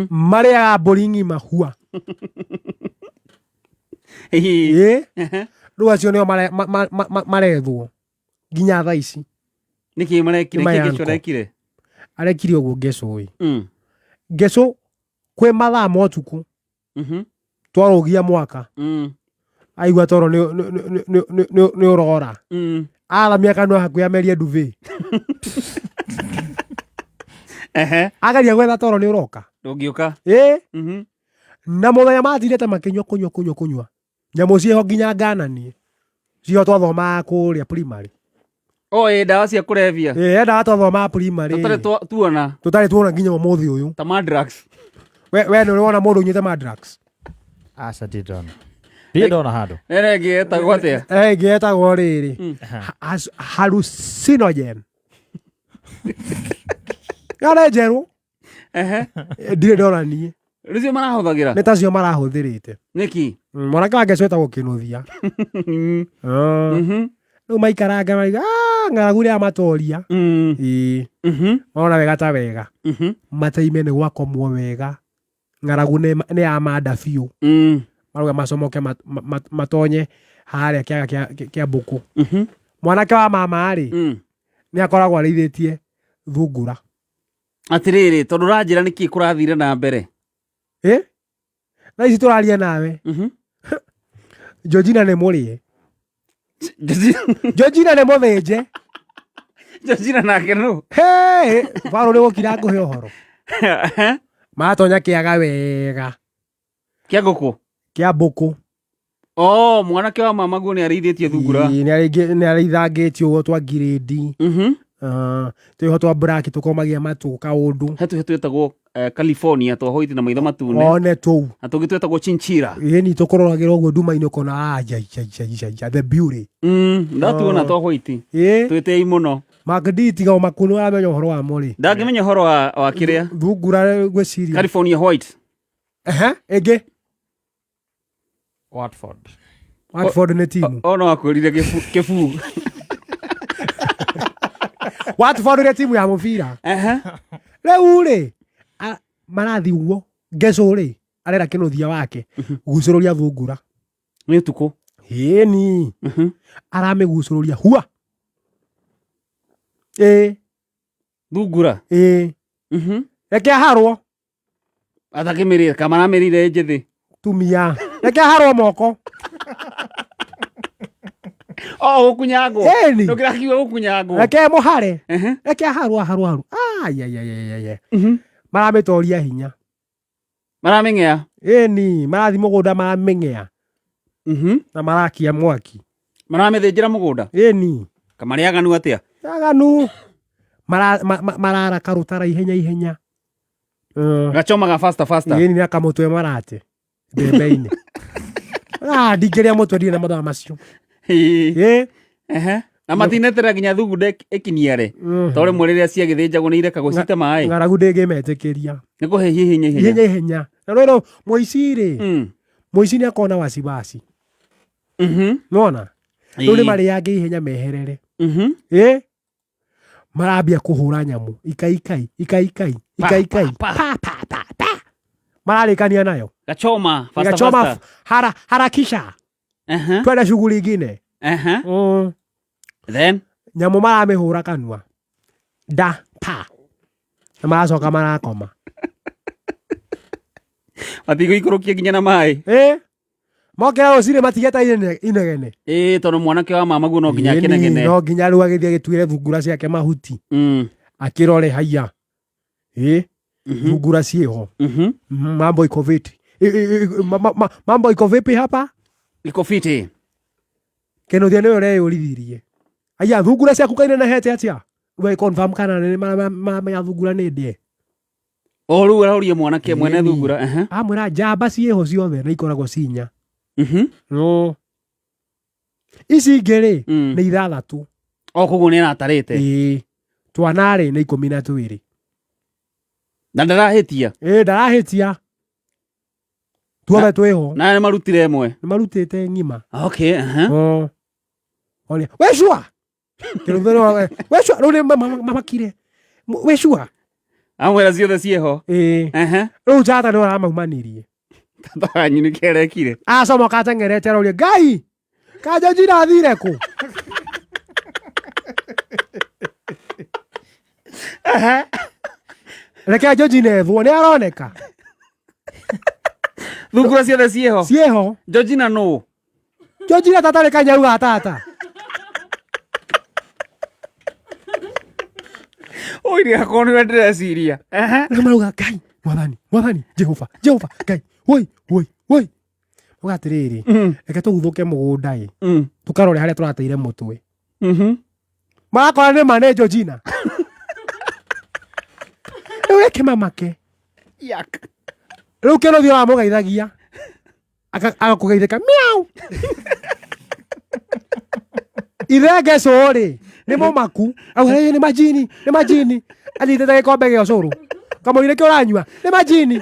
Marĩaga mbũri ng'ima hua. Ĩ rĩu acio nĩo marethwo nginya thaa ici. Nĩkĩ marekire? Nĩ Nĩkĩ my Gĩcu uncle. arekire? Arekire ũguo Ngecũ ĩ. Ngecũ kwĩ mathaa ma ũtukũ twarũgia mwaka aigua toro nĩ ũrora athamia kanua hakuhĩ amerie ndubi. Ageria gwetha toro nĩ ũroka. Ndũngĩũka. Ĩ na mũthenya matindĩte makĩnyua kũnyua kũnyua kũnyua nyamũ ciĩho nginya ngananie ciĩho twathomaga kũrĩa primary. O ĩ ndawa cia kũrebia. Ĩ endaga twathomaga primary. Tũtarĩ tuona. Tũtarĩ tuona nginya ũmũthĩ ũyũ. Ta Mandrax. We nĩ ũrĩ wona mũndũ ũnyuĩte Mandrax? Aca, ndirĩ ndona. Ndirĩ ndona handũ. Ĩrĩa ĩngĩ ĩtagwo atĩa? Eh, ĩngĩ ĩtagwo rĩrĩ hallucinogen. Ĩyo nĩ njerũ. Ndirĩ ndona niĩ. Nĩcio marahũthagĩra? Nĩ tacio marahũthĩrĩte. Nĩkĩ? Mwanake wa Ngecu etagwo Kĩnũthia. Ah. Rĩu maikaranga marauga, "Ah, ng'aragu rĩa matoria." Ĩĩ. Marona wega ta wega. Mateime nĩ gwakomwo wega. Ng'aragu nĩ yamanda biũ. Marauga macomoke matonye harĩa kĩaga kĩa mbũkũ. Mwanake wa mama rĩ, nĩ akoragwo arĩithĩtie thungura. Atĩrĩrĩ, tondũ ũranjĩra nĩkĩ kũrathire na mbere? Ĩ? Thaa ici tũraria nawe. Georgina nĩ mũrĩe. Georgina nĩ mũthĩnje. Georgina nake nũ? Hey, Barũ nĩ gũkira ngũhe ũhoro. Matonya kĩaga wega. Kĩa ngũkũ? Kĩa mbũkũ. Oh, mwanake wa mama guo nĩ arĩithĩtie thungura. Ĩĩ, nĩ arĩithangĩtie ũguo twa ngirĩndi. Ah, twĩho twa black tũkomagia matũ kaũndũ. He tũhe twĩtagwo California twa white na maitho matune. One tũu. Na tũngĩ twĩtagwo chinchilla. Ĩĩ ni tũkũroragĩra ũguo nduma-inĩ ũkona, ah, ja, ja, ja, ja, ja, the beauty. Ndatuona Oh. twa white. Ĩĩ. Twĩtĩi mũno. Magdi tiga ũmaku nĩ ũramenya ũhoro wa mũrĩ. Ndangĩmenya ũhoro wa kĩrĩa. Thungura ngwĩciria. California white. Ehe, ĩngĩ. Watford. Watford nĩ timu. O no akwĩrire kĩbu. Watford nĩ timu ya mũbira. Ehe. Rĩu rĩ, marathiĩ ũguo, Ngecu rĩ, arera kĩnũthia wake, gucũrũria thungura. Nĩ ũtukũ. Ĩni. Aramĩgucũrũria hua. Ĩ. Thungura. Ĩ. Reke aharwo. Atakĩmĩrĩre, kamaramĩrĩire njĩthĩ. Tumia. Reke aharwo moko. O gũkunyangwo. Ĩni. Ndũkĩrakiuga gũkunyangwo. Reke mũhare. Reke aharwo, aharwo, aharwo. Ai, ai, ai, ai, ai, ai. Maramĩtoria hinya. Maramĩng'ea. Ĩni, marathiĩ mũgũnda maramĩng'ea. Na marakia mwaki. Maramĩthĩnjĩra mũgũnda? Ĩni. Kamarĩ aganu atĩa? Aganu. Marara karũtara ihenya ihenya. Gachomaga faster faster. Ĩni na kamũtwe marate. Mbembe-inĩ. Ah, ndingĩrĩa mũtwe ndirĩ na mathaa macio. Ĩ. Ehe. Na matinetera nginya thugunda ĩkiniare. Tondũ rĩmwe rĩrĩa ciagĩthĩnjagwo nĩ irekagwo cite maĩ. Ng'aragu ndĩngĩmetĩkĩria. Nĩ kũhĩhia ihenya ihenya. Ihenya ihenya. Na rĩrĩ mũici rĩ. Mũici nĩ akona wasiwasi. Nona? Rĩu nĩ marĩange ihenya meherere. Ĩ? Marambia kũhũra nyamũ. Ikai ikai, ikai ikai, Pa, ikai ikai. pa, pa. Pa, pa, pa, pa. Mararĩkania nayo. Gachoma, faster, Gachoma faster. harakisha. Twende shughuli ingine. Then? Nyamũ maramĩhũra kanua. Da, pa. Na maracoka marakoma. Matigũikũrũkia nginya na maĩ. Ĩ? Mokĩra rũcinĩ matigeta inegene. Ĩ, tondũ mwanake wa mama guo no nginya Ĩni, akenegene. No nginya rĩu agĩthiĩ agĩtuĩre thungura ciake mahuti. Akĩrore haiya. Ĩ? Thungura ciĩho. Mambo iko vipi? Mambo iko vipi hapa? Iko fiti. Kĩnũthia nĩwe ũreyũrithirie. Aya, thungura ciaku kainenehete atĩa? We confirm kana nĩ maramenya thungura nĩ ndĩe. O rĩu aroria mwanake mwene Ĩni. thungura. Amwĩra njamba ciĩho ciothe na ikoragwo ci inya. No. Ici ingĩ rĩ, nĩ ithathatũ. O koguo nĩ aratarĩte. Ĩĩ. Twana rĩ nĩ 12. Na ndarahĩtia. Ĩĩ, ndarahĩtia. Tuothe twĩho. Na nĩ marutire ĩmwe. Nĩ marutĩte ng'ima. Okay, aha. Oria, we sure? Kĩrũthero, we sure? Rĩu nĩ mamakire. We sure? Amwĩra ciothe ciĩho. Ĩĩ. Ehe. Rĩu tata nĩ aramaumanirie. Tata wanyu nĩ kĩarekire. Acomoka ateng'erete aroria Ngai ka Georgina athire kũ? Reke Georgina ethwo nĩ aroneka. Thungura ciothe ciĩho. Ciĩho. Georgina nũ? Georgina tata nĩ kanyau ga tata. Oi ndigakorwo nĩwe ndĩreciria. Ehe. Rĩu marauga Ngai mwathani mwathani Jehova Jehova Ngai woi woi woi. Uga atĩrĩrĩ reke tũguthũke mũgũnda ĩ tũkarore harĩa tũrateire mũtwe. Marakora nĩ ma nĩ Georgina. Rĩu reke mamake. Yak. Rĩu kĩrũthi ũramũgeithagia agakũgeithĩka miau. Ithenge cũrĩ nĩ mũmaku auga "Ĩ, nĩ majini nĩ majini anyitĩte gĩkombe gĩa ũcũrũ kamũira kĩ ũranyua nĩ majini.